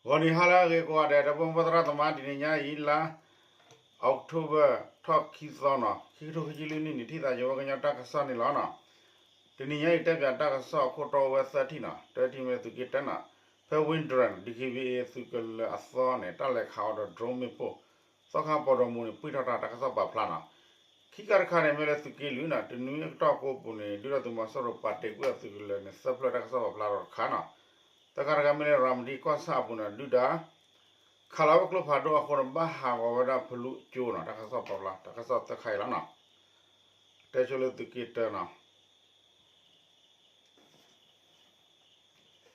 ဂီၤနံၤဟါလၢအဂ့ၤကိးဂၤဒဲး ဒီပုၢ်ဝဲၢ်သရၣ်သမါ တနံၤညါအံၤလါ October ထီၣ်ခံသီနီၤ ခံကထိခံဆံလွံၢ်နံၣ်န့ၣ် ထံၣ်သးယဝဲကညီတၢ်ကစီၣ်န့ၣ်လီၤနီၤ. တနံၤညါအံၤတဲပၠးတၢ်ကစီၣ်အခိၣ်တီဝဲသၢထံၣ်နီၤ တထံၣ်မ့ၢ်သုးက့တၢနီၤ ဖဲ Windrush DKBA သုးကလၢၤအသီန့ၣ် တၢ်လဲၤခးဝဲဒီး drone မ့ၣ်ပိၢ် သီခါပီၤဒီမူန့ၣ် ပှံၢ်ထီၣ်တၢ်တၢ်ကစီၣ်ပာ်ဖျါနီၤ. ခံခါတခါန့ၣ် မ့ၢ်လၢသုးက့လွံၢ်နီၤ တနွံအကတီၢ်ကိးပူၤန့ၣ် ဒုၣ်ဒါသုးမီၤစိရိၤပာ်တ့ၢ်ကွံာ်အသုးကလၢၤန့ၣ် သၢဖျၢၣ်တၢ်ကစီၣ်ပာ်ဖျါထီၣ်တခါနီၤ. သၢခါတခါမ့ၢ်လၢ ရၤမတံကီၢ်ဆၣ်အပူၤန့ၣ် ဒုၣ်ဒါ ခးလီၤဝဲကျိဖးဒိၣ်အဃိန့ၣ် ဘၣ်ဟးဂီၤဝဲဒၣ်ဖလူကၠိနီၤ တၢ်ကစီၣ်ပာ်ဖျါ တၢ်ကစီၣ်သၢခါအံၤလီၤနီၤ. တဲဆိလၢသုးက့တၢနီၤ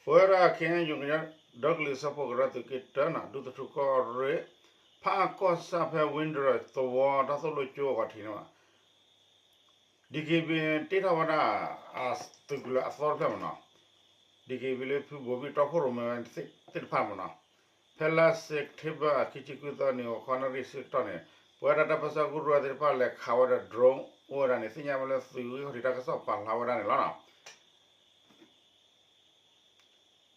ပဝဲဒၣ် ခ့ၣ်အဲၣ်ယူၣ် ကညီဒီကလုာ်စၢဖှိၣ်ကရၢသုးက့တၢနီၤ ဒူသထူကီၢ်ရ့ၣ် ဖးအၣ်ကီၢ်ဆၣ်ဖဲ Windrush သဝီတၢ်သိၣ်လိကၠိအဂီၤထံးန့ၣ် DKBA တ့ထီၣ်ဝဲဒၣ် အသုးကလၢၤအသီတဖျၢၣ်မ့ၢ်နီၤ. DKBA လၢဖုဘိၤဘံၣ်တီခိၣ်ရိၣ်မဲဝဲသ့ၣ်တဖၣ်မ့ၢ်နီၤ. ဖဲလါ September ခံဆံခွံသီန့ၣ် ဂီၤခီနၣ်ရံၣ်ဆံကတီၢ်န့ၣ် ပဝဲဒၣ်တၢ်ပၢဆှၢကရူၢ်သ့ၣ်တဖၣ်လဲၤခးဝဲဒီး drone အိၣ်ဝဲဒၣ်န့ၣ် သ့ၣ်ညါဝဲလၢသုးဂံၢ်ခီၣ်ထံးတၢ်ကစီၣ်ပာ်ဖျါဝဲဒၣ်န့ၣ်လီၤနီၤ.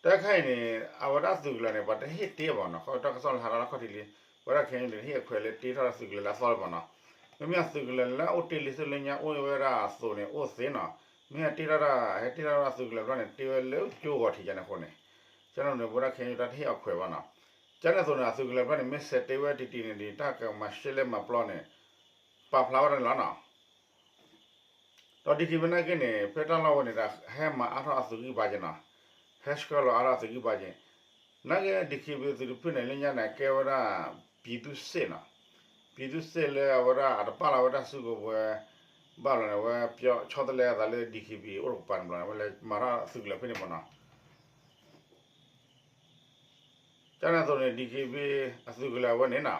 တၢ်ခါအံၤန့ၣ် အဝဲဒၣ်သုးကလၢၤန့ၣ် ပှၤတဟ့ၣ်တ့ဘၣ်နီၤ ခီတၢ်ကစီၣ်လၢဟးထီၣ်လၢခီၣ်ထံးလံ. ပဝဲဒၣ်ခဲအံၤန့ၣ် ဟ့ၣ်အခွဲးလၢတ့ထီၣ်တၢ်သုးကလၢၤလၢအသီလၢမ့ၢ်နီၤ. မ့မ့ၢ်အသုးကလၢၤလၢအအိၣ်တ့ၢ်လံ ဆူညါအိၣ်ဝဲဒၣ်အသိးန့ၣ် အိၣ်သ့နီၤ. မ့ၢ်ဟဲတ့ထီၣ်တၢ် ဟဲတ့ထီၣ်တၢ်သုးကလၢၤဘျီန့ၣ် တ့ဝဲလၢကၠိဂီၤထံးယါန့ၣ်အဃိန့ၣ် ကန့ၣ်န့ၣ် ပဝဲဒၣ်ခဲအံၤတၢ်တဟ့ၣ်အခွဲးဘၣ်နီၤ. ကန့ၣ်အသိးန့ၣ် အသုးကလၢၤဘျီန့ၣ် မ့ၢ်စဲးတ့ဝဲတံၢ်တံၢ်န့ၣ်ဒီး တၢ်ကမၤရှဲလဲၣ်မၤပျီန့ၣ် ပာ်ဖျါဝဲဒၣ်န့ၣ်လီၤနီၤ. ဒီး DKBA နာ်က့န့ၣ် ဖဲတၢ်လီၢ်ဝဲန့ၣ်ဒီး ဟဲမၤအါထီၣ်အသုးဂံၢ်ဘါက့နီၤ, ဟဲဆှၢလီၤအါထီၣ်အသုးဂံၢ်ဘါက့. နာ်က့ DKBA သုးတဖုန့ၣ် လၢညါန့ၣ် ကဲဝဲဒၣ် ပြည်သူ့စစ်နီၤ, ပြည်သူ့စစ်လၢအဝဲဒၣ်အတပာ်လီၤဝဲတၢ်စုကဝဲၤဘၣ်ဘျီန့ၣ် အဝဲဆီတလဲအသးလၢ DKBA အိၣ်တကပၤန့ၣ်ဘျီန့ၣ် အဝဲလဲၤမၤထီၣ်အသုးကလၢၤဖဲန့ၣ်မ့ၢ်နီၤ. ကန့ၣ်အသိးန့ၣ် DKBA အသုးကလၢၤအဝဲန့ၣ်နီၤ,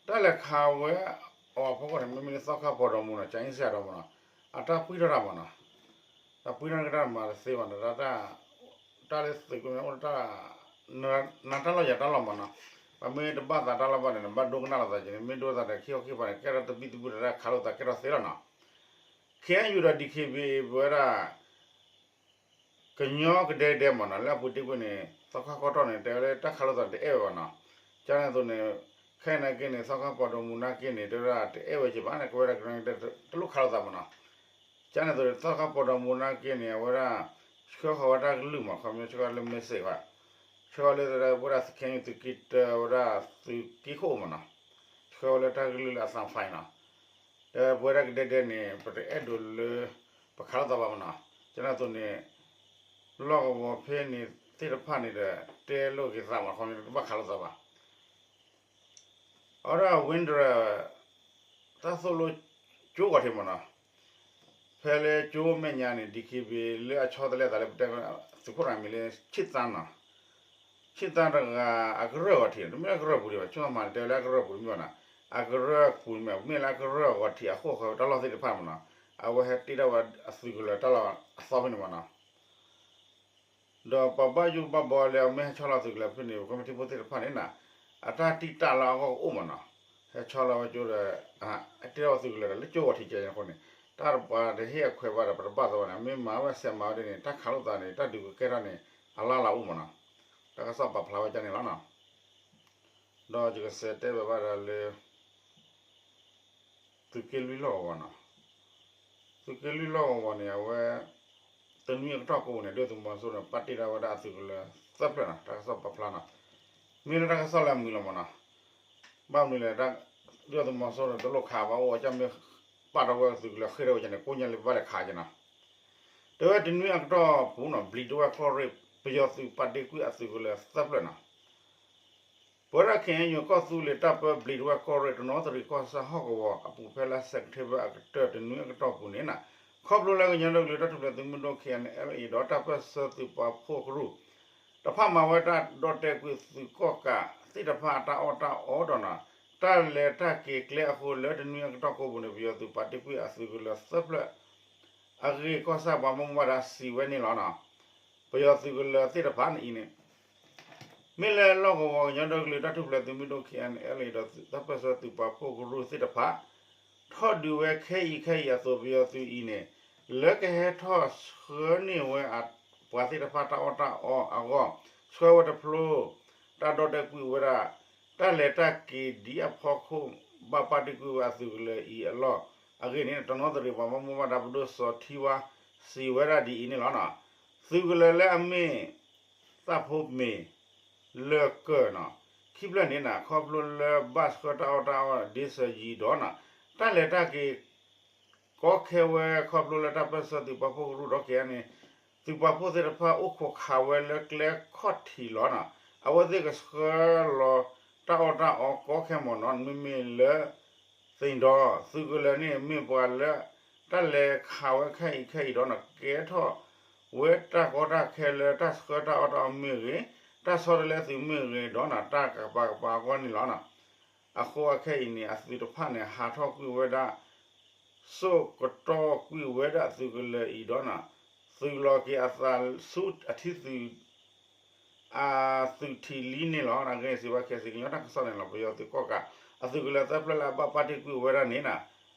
တၢ်လဲၤခးဝဲအီၤအဖီခိၣ်န့ၣ် မ့မ့ၢ်လၢသီခါပီၤဒီမူနီၤ, ကၠၤအ့စဲးဒီမူနီၤ, အတၢ်ပှံၢ်ထီၣ်တၢ်မ့ၢ်နီၤ, တၢ်ပှံၢ်ထီၣ်ကတၢ်မၤတသ့ဘၣ်နီၤ, တၢ်လၢသုးက့န့ၣ်အိၣ်တၢ် နတၢ်လီၢ်ယၤတၢ်လီၢ်မ့ၢ်နီၤ, ပမ့ၢ်တဘၣ်သးတၢ်လီၢ်ဘၣ်န့ၣ် နဘၣ်ဒိကနၣ်လိာ်သးက့ၤန့ၣ် မ့ၢ်ဒိသးဒီးခံခီခံပၤန့ၣ် ကဲထီၣ်တဘံၣ်တဘုၣ်ဒီးတၢ်ခးလိာ်သးကဲထီၣ်သ့လီၤနီၤ. ခဲအံၤယူၤဒီး DKBA ပဝဲဒၣ် ကညီကဒဲကဒဲမ့ၢ်နီၤ လၢအပူၤတ့ၢ်ကွံာ်န့ၣ် သီခါကီၢ်တီၢ်န့ၣ် တဲဝဲလၢတၢ်ခးလိာ်သးတအဲၣ်ဝဲဘၣ်နီၤ. ကန့ၣ်အသိးန့ၣ် ခဲအံၤနာ်က့န့ၣ် သီခါပီၤဒီမူနာ်က့န့ၣ် တဲဝဲဒၣ်တအဲၣ်ဝဲက့ၤဘၣ်န့ၣ် ကဝဲဒၣ်ကညီကဒဲတလိၣ်ခးလိာ်သးမ့ၢ်နီၤ. ကန့ၣ်အသိးန့ၣ် သီခါပီၤဒီမူနာ်က့န့ၣ် အဝဲဒၣ် ဆှၢဃီၤဝဲတၢ်ကလုၢ်မ့ၢ် ခီပညီဆှၢဃီၤလၢ message ဘၣ်, ဆှၢဃီၤလၢဝဲဒၣ်သုးခဲအံၤသုးက့တၢဝဲဒၣ်သုးက့ခိၣ်မ့ၢ်နီၤ, ဆှၢဃီၤလၢတၢ်ကလုၢ်လၢအသးဖဲနီၤ. ဒီးပဝဲဒၣ်ကဒဲကဒဲန့ၣ် ပတအဲၣ်ဒိးလၢ ပခးလိာ်သးဘၣ်မ့ၢ်နီၤ. ကန့ၣ်အသိးန့ၣ် လီၢ်ကဝီၤဖဲန့ၣ်သ့ၣ်တဖၣ်န့ၣ်ဒီး တဲလိာ်က့ၤသးမ့ၢ် ခီပညီတဘၣ်ခးလိာ်သးဘၣ်. အဝဲဒၣ် Windrush တၢ်သိၣ်လိကၠိဂီၤထံးမ့ၢ်နီၤ, ဖဲလၢကၠိမဲာ်ညါန့ၣ် DKBA လၢအဆီတလဲအသးလၢပတဲသုးခိၣ်တဂၤမံၤလၢ ဆ့ၣ်သၣ်နီၤ, ဆ့ၣ်သၣ်တဂၤအကရၢၢ်ဂီၤထံး တမ့ၢ်လၢအကရၢၢ်ပူၤဒံးဘၣ် ဆိကမိၣ်မးန့ၣ် တဲလၢအကရၢၢ်ပူၤတမ့ၢ်ဘၣ်နီၤ, အကရၢၢ်ပူၤမ့ၢ် မ့ၢ်လၢအကရၢၢ်ဂီၤထံးအဃိ ဃီတၢ်လီၢ်သ့ၣ်တဖၣ်မ့ၢ်နီၤ, အဝဲဟဲတ့ထီၣ်ဝဲအသုးကလၢၤတၢ်လီၢ်အသီဖဲန့ၣ်မ့ၢ်နီၤ. ဒီးပှၤဘၣ်ယိၣ်ဘၣ်ဘီလၢအမ့ၢ်ဟဲဆီလီၤသုးကလၢၤဖဲန့ၣ် ပကွဲမုၢ်ထံဖိသ့ၣ်တဖၣ်န့ၣ်နီၤ, အတၢ်တံာ်တာ်လၢအဂီၢ်ကအိၣ်မ့ၢ်နီၤ, ဟဲဆီလီၤဝဲကၠိဒီး တ့ထီၣ်ဝဲသုးကလၢၤဒီးလၢကၠိဂီၤထံးကဲအဃိန့ၣ် တၢ်ပှၤတဟ့ၣ်အခွဲးဘၣ်ဒီး ပတဘၣ်သးဘၣ်န့ၣ် မ့ၢ်မၤဝဲစဲးမၤဝဲဒ်န့ၣ် တၢ်ခးလိာ်သးန့ၣ် တၢ်ဒုးကကဲထီၣ်န့ၣ် အလၢ်လၢ်အိၣ်မ့ၢ်နီၤ, တၢ်ကစီၣ်ပာ်ဖျါဝဲဒ်န့ၣ်လီၤနီၤ. ဒီးယကစးတဲဘၣ်ဘၣ်ဒီးလၢ သုးက့လွံၢ်လီၢ်ကဝီၤနီၤ, သုးက့လွံၢ်လီၢ်ကဝီၤန့ၣ် အဝဲ တနွံအကတီၢ်ကိးပူၤန့ၣ် ဒုၣ်ဒါသုးမီၤစိရိၤန့ၣ် ပာ်တ့ၢ်ဒၣ်ဝဲဒၣ်အသုးကလၢၤသၢဖျၢၣ်နီၤ, တၢ်ကစီၣ်ပာ်ဖျါနီၤ, မ့ၢ်လၢတၢ်ကစီၣ်လၢအမုာ်လီၤမ့ၢ်နီၤ, ဘၣ်မနုၤလဲၣ် ဒုၣ်ဒါသုးမီၤစိရိၤန့ၣ် တလိၣ်ခးဘၣ်အိၣ် ကမ့ၢ်ပာ်ထီၣ်ဝဲသုးကလၢၤဃ့ၢ်ထီၣ်ဝဲန့ၣ် ကိးညါလၢပဘၣ်လဲၤခးက့ၤနီၤ. တဲဝဲတနွံအကတီၢ်ပူၤနီၤ ဘျံးဒဝဲၢ်ကီၢ်ရ့ၣ် ပယီၤသုးပာ်တ့ၢ်ကွံာ်အသုးကလၢၤသၢဖျၢၣ်နီၤ. ပဝဲဒၣ် ခ့ၣ်အဲၣ်ယူၣ် ကီၢ်သူလ့ၤတၢ်ပၢဘျံးဒဝဲၢ်ကီၢ်ရ့ၣ် တနီသရံၣ်ကီၢ်ဆၣ်ဟီၣ်ကဝီၤအပူၤ ဖဲလါစဲးပထ့ဘၢၣ်အကတၢၢ် တနွံအကတီၢ်ပူၤန့ၣ်နီၤ ခီဖျိလၢကညီဒီကလုာ်တၢ်ထူၣ်ဖျဲးသုးမုၢ်ဒိၣ် ခ့ၣ်အဲၣ်အလ်အ့ ဒီးတၢ်ပၢၢ်ဆၢသုးပာ်ဖှိၣ်ကရူၢ် တဖၣ်မၤဝဲတၢ်ဒီၣ်တဲာ်ကွံာ်သုးကီၣ်ကးသ့ၣ်တဖၣ်အတၢ်အီၣ်တၢ်အီဒီးနီၤ တၢ်လဲၤတၢ်က့ၤကျဲအဃိ လၢတနွံအကတီၢ်ကိးပူၤန့ၣ် ပယီၤသုးပာ်တ့ၢ်ကွံာ်အသုးကလၢၤသၢဖျၢၣ် အဂ့ၢ်ကီၢ်ဆၣ်ပှၤဘၣ်မူဘၣ်ဒါစံးဝဲန့ၣ်လီၤနီၤ. ပယီၤသုးကလၢၤသ့ၣ်တဖၣ်န့ၣ်အံၤန့ၣ် မ့ၢ်လၢလီၢ်ကဝီၤကညီဒီကလုာ်တၢ်ထူၣ်ဖျဲးသုးမုၢ်ဒိၣ် ခ့ၣ်အဲၣ်အဲလ်အ့ ဒီးတၢ်ပၢၢ်ဆၢသုးပာ်ဖှိၣ်ကရူၢ်သ့ၣ်တဖၣ် ထီၣ်ဒုးဝဲခဲအံၤခဲအံၤအသိး ပယီၤသုးအံၤန့ၣ် လၢကဟဲထီၣ်ဆှၢန့ၢ်ဝဲပှၤသ့ၣ်တဖၣ်တၢ်အီၣ်တၢ်အီအဂီၢ် ဆှၢဝဲတဖျိ တၢ်ဒီၣ်တဲာ်ကွံာ်ဝဲဒၣ် တၢ်လဲၤတၢ်က့ၤဒ်အဖီခိၣ် ဘၣ်ပာ်တ့ၢ်ကွံာ်ဝဲအသုးကလၢၤအံၤအလီၢ်အဂ့ၢ်န့ၣ် တနီသရံၣ်ပှၤဘၣ်မူဘၣ်ဒါပဒိၣ်စီၤထံဝါ စံးဝဲဒၣ်ဒ်အံၤန့ၣ်လီၤ. သုးကလၢၤလၢအမ့ၢ် သၣ်ဖိမ့ၤ လၢၢ်ကၢၢ်နီၤ ခံဖျၢၣ်န့ၣ် ခီဖျိလၢဘၣ်ဆှၢတၢ်အီၣ်တၢ်အီဒ်ဆၢယံၤဒီးနီၤ တၢ်လဲၤတၢ်က့ၤ ကီခဲဝဲခီဖျိလၢတၢ်ပၢၢ်ဆၢသုးပာ်ဖှိၣ်ကရူၢ်ဒီးက့ၤန့ၣ် သုးပာ်ဖှိၣ်သ့ၣ်တဖၣ်အိၣ်ခိးခးဝဲလၢကျဲခီၣ်ထံးလီၤနီၤ အဝဲသ့ၣ်ကဆှၢလီၤတၢ်အီၣ်တၢ်အီကီခဲမ့ၢ်နီၤ မ့မ့ၢ်လၢ သ့ၣ်ဒီသုးကလၢၤန့ၣ် မ့ၢ်ပှၤလၢ တၢ်လဲၤခးဝဲခဲအံၤခဲအံၤဒီးနီၤ ကဲထီၣ်ဝဲတၢ်ကီတၢ်ခဲလၢတၢ်ဆှၢတၢ်အီၣ်တၢ်အီမ့ၢ်ဂ့ၤ တၢ်ဆီတလဲသုးမ့ၢ်ဂ့ၤဒီးနီၤ တၢ်ကပၤကပၤအဂီၢ်န့ၣ်လီၤ. အဃိအခဲအံၤန့ၣ် အသုးတဖၣ်န့ၣ် ဟးထီၣ်ကွံာ်ဝဲဒၣ် စိာ်ကတီၢ်ကွံာ်ဝဲဒၣ်သုးကလၢၤအံၤဒီးနီၤ သုးလီၤက့ၤအသးဆူအထံသုး အသုးထံးလံန့ၣ်လီၤ. အဂ့ၢ်စံးဘၣ် KIC ကညီတၢ်ကစီၣ်န့ၣ်လီၤ. ပယီၤသုးကီၣ်ကး အသုးကလၢၤသၢဖျၢၣ်လၢအဘၣ်ပာ်တ့ၢ်ကွံာ်ဝဲဒၣ်န့ၣ်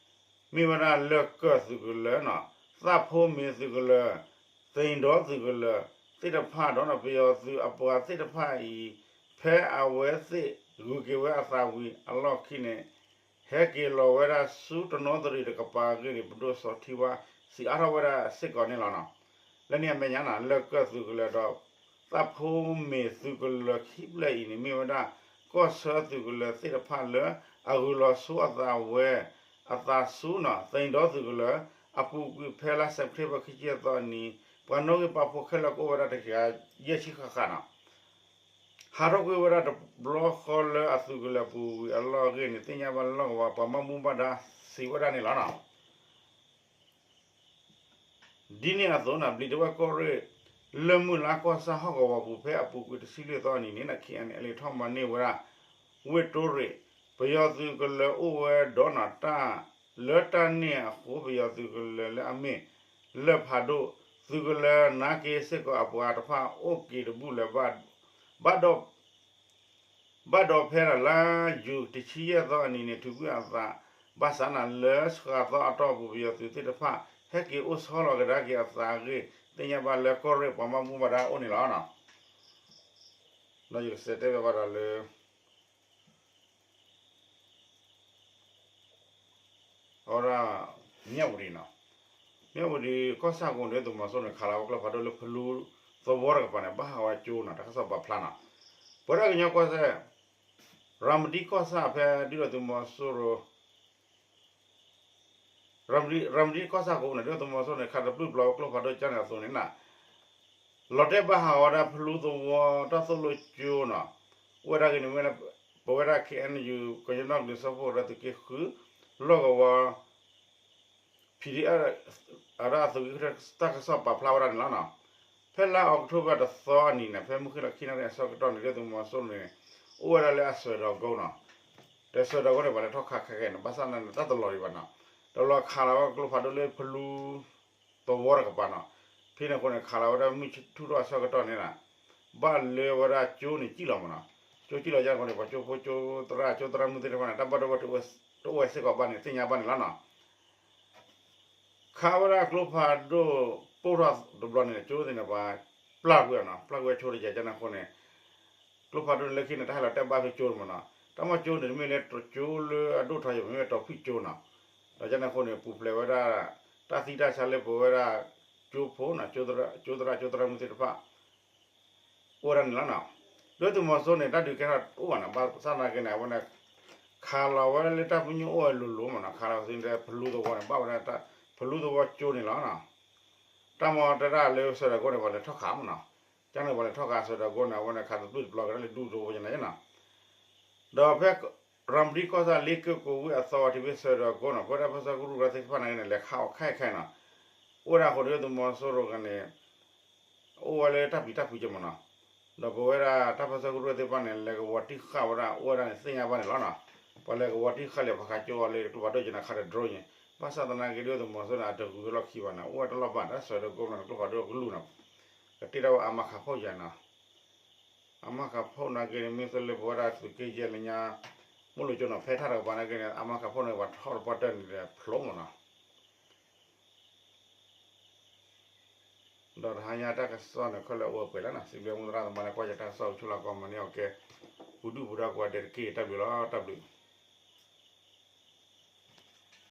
မ့ၢ်ဝဲဒၣ်လၢၢ်ကၢၢ်သုးကလၢၤနီၤ သၣ်ဖိမ့ၤသုးကလၢၤ သ့ၣ်ဒီသုးကလၢၤသ့ၣ်တဖၣ်ဒီးနီၤ ပယီၤသုးအပှၤသ့ၣ်တဖၣ်အံၤ ဖဲအဝဲသ့ၣ်ဂုၤက့ၤဝဲအသးဝံၤအလီၢ်ခံန့ၣ် ဟဲက့ၤလီၤဝဲဒၣ်ဆူတနီသရံၣ်တကပၤအဂ့ၢ်န့ၣ် ပဒိၣ်စီၤထံဝါ စံးအါထီၣ်ဝဲဒၣ်စ့ၢ်ကီးန့ၣ်လီၤ. လၢန့ၣ်အမဲာ်ညါနီၤ လၢၢ်ကၢၢ်သုးကလၢၤဒီး သၣ်ဖိမ့ၤသုးကလၢၤခံဖျၢၣ်အံၤန့ၣ် မ့ၢ်ဝဲဒၣ် ကီၢ်ဆၢသုးကလၢၤသ့ၣ်တဖၣ်လၢ အဂုာ်လီၤဆိအသးဝဲ အသးဆူနီၤ သ့ၣ်ဒီသုးကလၢၤ အပူၤကွံာ်ဖဲလါ September ခံဆံယဲၢ်သီအနံၤ ပှၤနီၣ်ဂံၢ်ပာ်ဖှိၣ်ခဲလၢာ်ကအိၣ်ဝဲဒၣ်တကယၤယဲၢ်ဆံဃၣ်ဃၣ်နီၤ ဟးထီၣ်ကွံာ်ဝဲဒၣ်တဘျီဃီလၢအသုးကလၢၤပူၤဝံၤအလီၢ်အဂ့ၢ်န့ၣ် သ့ၣ်ညါဘၣ်လၢလီၢ်ကဝီၤ ပှၤဘၣ်မူဘၣ်ဒါစံးဝဲဒၣ်န့ၣ်လီၤ. ဒ်န့ၣ်အသိးန့ၣ် ဘျံးဒဝဲၢ်ကီၢ်ရ့ၣ် လၢၢ်မုၢ်လါကီၢ်ဆၣ်ဟီၣ်ကဝီၤပူၤ ဖဲအပူၤကွံာ်တဆံလွံၢ်သီအနံၤန့ၣ် KNLA ထီၣ်မၤန့ၢ်ဝဲဒၣ် ဝ့ၢ်တိရ့ၣ် ပယီၤသုးကလၢၤအိၣ်ဝဲဒီးနီၤ တၢ်လၢတၢ်န့ၣ်အဃိ ပယီၤသုးကလၢၤလၢအမ့ၢ် လၢၢ်ဖးဒိၣ်သုးကလၢၤ နာ်က့စ့ၢ်ကီးအပှၤတဖၣ်အိၣ်က့ၤတဘူၣ်လၢၤဘၣ်ဒီး ဘၣ်ဒီးဖဲဒၣ်လါယူၤတဆံယဲၢ်သီအနံၤန့ၣ် ထုးကွံာ်အသး ဘၣ်ဆၣ်န့ၣ်လၢစှၤသီအတီၢ်ပူၤ ပယီၤသုးသ့ၣ်တဖၣ် ဟဲက့ၤအိၣ်ဆီလီၤကဒါက့ၤအသးအဂ့ၢ် သ့ၣ်ညါဘၣ်လၢကီၢ်ရ့ၣ်ပှၤဘၣ်မူဘၣ်ဒါအိၣ်န့ၣ်လီၤ. ဒီးယကစံးတဲဘၣ်ဘၣ်ဒီးလၢ အဝဲဒၣ် မၠၣ်ဝတံၤနီၤ, မၠၣ်ဝတံၤကီၢ်ဆၣ်ကိးန့ၣ် သုးမီၤစိရိၤန့ၣ် ခးလီၤဝဲကျိဖးဒိၣ်လၢဖလူသဝီတကပၤန့ၣ် ဘၣ်ဟးဝဲကၠိနီၤ တၢ်ကစီၣ်ပာ်ဖျါနီၤ, ပဝဲဒၣ်ကညီကီၢ်စဲၣ် ရၤမတံကီၢ်ဆၣ်ဖဲဒုၣ်ဒါသုးမီၤစိရိၤ ရၤမတံကီၢ်ဆၣ်ကိးန့ၣ် ဒုၣ်ဒါသုးမီၤစိရိၤန့ၣ် ခးတပျုၢ်တပျီၤဝဲကျိဖးဒိၣ်ကၠိန့ၣ်အသိးန့ၣ်နီၤ လီၤတဲာ်ဘၣ်ဟးဂီၤဝဲဒၣ်ဖလူသဝီတၢ်သိၣ်လိကၠိနီၤ, အိၣ်ဝဲဒၣ်ဂ့ၢ်န့ၣ် မ့ၢ်ပဝဲဒၣ် KNU ကညီဒီကလုာ်စၢဖှိၣ်ကရၢသုးက့ဃု လီၢ်ကဝီၤ PDF အတၢ်သုးက့ဃုတၢ်ကစီၣ်ပာ်ဖျါဝဲဒၣ်န့ၣ်လီၤနီၤ. ဖဲလါအီးကထိဘၢၣ်တသီအနံၤန့ၣ် ဖဲမုၢ်ဃ့ၢ်လီၤခံနၣ်ရံၣ်အဆၢကတီၢ်န့ၣ် ဒုၣ်ဒါသုးမီၤစိရိၤန့ၣ် အိၣ်ဝဲဒၣ်လၢအစွဲၤဒီးကိနီၤ, ဒီးစွဲၤဒီးကိန့ၣ် ပှၤလဲၤထီၣ်ခးခဲကဲန့ၣ် ဘၣ်ဆၣ်န့ၣ် တၢ်တလီၤဒံးဘၣ်နီၤ, ဒီးလီၤခးလီၤဝဲကျိဖးဒိၣ်လၢဖလူ သဝီတကပၤနီၤ, ဖဲန့ၣ်အဃိန့ၣ် ခးလီၤဝဲဒၣ်မုၢ်ထူၣ်ထီၣ်အဆၢကတီၢ်န့ၣ်နီၤ, ဘၣ်လၢဝဲဒၣ်ကၠိန့ၣ်စံၣ်လီၤမးနီၤ, ကၠိစံၣ်လီၤယါအဃိန့ၣ် ပှၤကၠိဖိကၠိသရၣ်ကၠိသရၣ်မုၣ်သ့ၣ်တဖၣ်န့ၣ် တၢ်ဘၣ်ဒိဘၣ်ထံးတအိၣ်ဝဲစ့ၢ်ကီးဘၣ်န့ၣ် သ့ၣ်ညါဘၣ်န့ၣ်လီၤနီၤ. ခးဝဲဒၣ်ကျိဖးဒိၣ်ပိၢ်ထီၣ်တဘျီန့ၣ် ကၠိသ့ၣ်န့ၣ် ပှၤပျၢ်ကွံာ်အီၤနီၤ, ပျၢ်ကွံာ်ဝဲဆိတယၤကန့ၣ်အဃိန့ၣ် ကျိဖးဒိၣ်န့ၣ်လၢခံန့ၣ် တၢ်ဟဲလီၤတဲာ်ဘၣ်ဖဲကၠိန့ၣ်မးနီၤ, တၢ်မ့ၢ်ကၠိန့ၣ် တမ့ၢ်လၢတကၠိလၢအဒိၣ်ထီယံၤ မ့မ့ၢ်တီၤဖုၣ်ကၠိနီၤ, ဒီးကန့ၣ်အဃိန့ၣ် ပူၤဖျဲးဝဲဒၣ် တၢ်သံတၢ်ဆါလၢပဝဲဒၣ် ကၠိဖိနီၤ, ကၠိသရၣ်ကၠိသရၣ်မုၣ်သ့ၣ်တဖၣ် အိၣ်ဝဲဒၣ်န့ၣ်လီၤနီၤ. ဒုၣ်ဒါသုးမီၤစိရိၤန့ၣ် တၢ်ဒုးကဲထီၣ်တအိၣ်ဘၣ်နီၤ, ဘၣ်ဆၣ်သနာ်က့န့ၣ် အဝဲန့ၣ် ခးလီၤဝဲလၢတၢ်ပညိၣ်အိၣ်ဝဲလိၤလိၤမးနီၤ, ခးလီၤဝဲဆူဖလူသဝီန့ၣ် ဘၣ်ဝဲဒၣ်ဖလူသဝီကၠိန့ၣ်လီၤနီၤ. တၢ်မ့ၢ်တဲဒၣ်လၢစွဲၤဒီးကိန့ၣ် ပှၤလဲၤထီၣ်ခးမးနီၤ, ကန့ၣ်ပှၤလဲၤထီၣ်ခးစွဲၤဒီးကိန့ၣ် အဝဲန့ၣ် ခးတပျုၢ်တပျီၤကဒါလၢဒူသဝီညါန့ၣ်နီၤ. ဒီးဖဲ ရၤမတံကီၢ်ဆၣ်လ့ကၢၢ်ကိးဝ့ၢ်အသီဝဲ ထံၣ်ဖဲစွဲၤဒီးကိနီၤ, ပဝဲဒၣ်တၢ်ပၢၢ်ဆၢကရူၢ်ကရၢသ့ၣ်တဖၣ်န့ၣ် လဲၤခးအီၤခဲအံၤခဲအံၤနီၤ, အိၣ်ဝဲဒၣ်အဃိဒုၣ်ဒါသုးမီၤစိရိၤကန့ၣ် အိၣ်ဝဲလၢတၢ်ပျံၤတၢ်ဖုးက့မးနီၤ, ဒီးပဝဲဒၣ်တၢ်ပၢၢ်ဆၢကရူၢ်သ့ၣ်တဖၣ်န့ၣ် လဲၤကဝီၤတံၢ်ဃာ်ဝဲဒၣ် အိၣ်ဝဲဒၣ်န့ၣ်သ့ၣ်ညါဘၣ်န့ၣ်လီၤနီၤ. ပှၤလဲၤကဝီၤတံၢ်ဃာ်လံ ပှၤခးကၠိအီၤလၢကျိဖးဒိၣ်က့န့ၣ် ခးဒီး drone န့ၣ်, ဘၣ်ဆၣ်သနာ်က့ဒုၣ်ဒါသုးမီၤစိရိၤန့ၣ် အတဂုၤဝဲလီၢ်ခံဘၣ်န့ၣ် အိၣ်ဝဲတလီၢ်ဘၣ် တၢ်စွဲၤဒီးကိန့ၣ် ကျိဖးဒိၣ်ကလူၢ်နီၤ, ကတ့ထီၣ်ဝဲအမါခးဖီၣ်ယၤနီၤ အမါခးဖီၣ်နာ်က့န့ၣ် မ့ၢ်သိလၢပဝဲဒၣ်သုးက့ယဲၢ်လၢညါ မိၢ်လိာ်ကၠိနီၤ ဖဲထၣ်တကပၤနာ်က့န့ၣ် အမါခးဖီၣ်န့ၣ် ပှၤထီၣ်တပှၢ်တၢၢ်န့ၣ်ဒီးဖျိမးနီၤ. ဒီးတဟါညါတၢ်ကစီၣ်န့ၣ် ခဲလၢာ်အိၣ်ဝဲပှဲၤလံနီၤ, စံးဘျုးမိၢ်သရၣ်သမါလၢကွၢ်ယတၢ်ကစီၣ် အိၣ်ဆူၣ်လီၤကွၢ်မၤန့ၢ်အီၤကဲ ပူၤဒုၣ်ပူၤဒါကိးဂၤဒဲးတက့ၢ်. တၢ်ဘျုးလီၤ, တၢ်ဘျုး.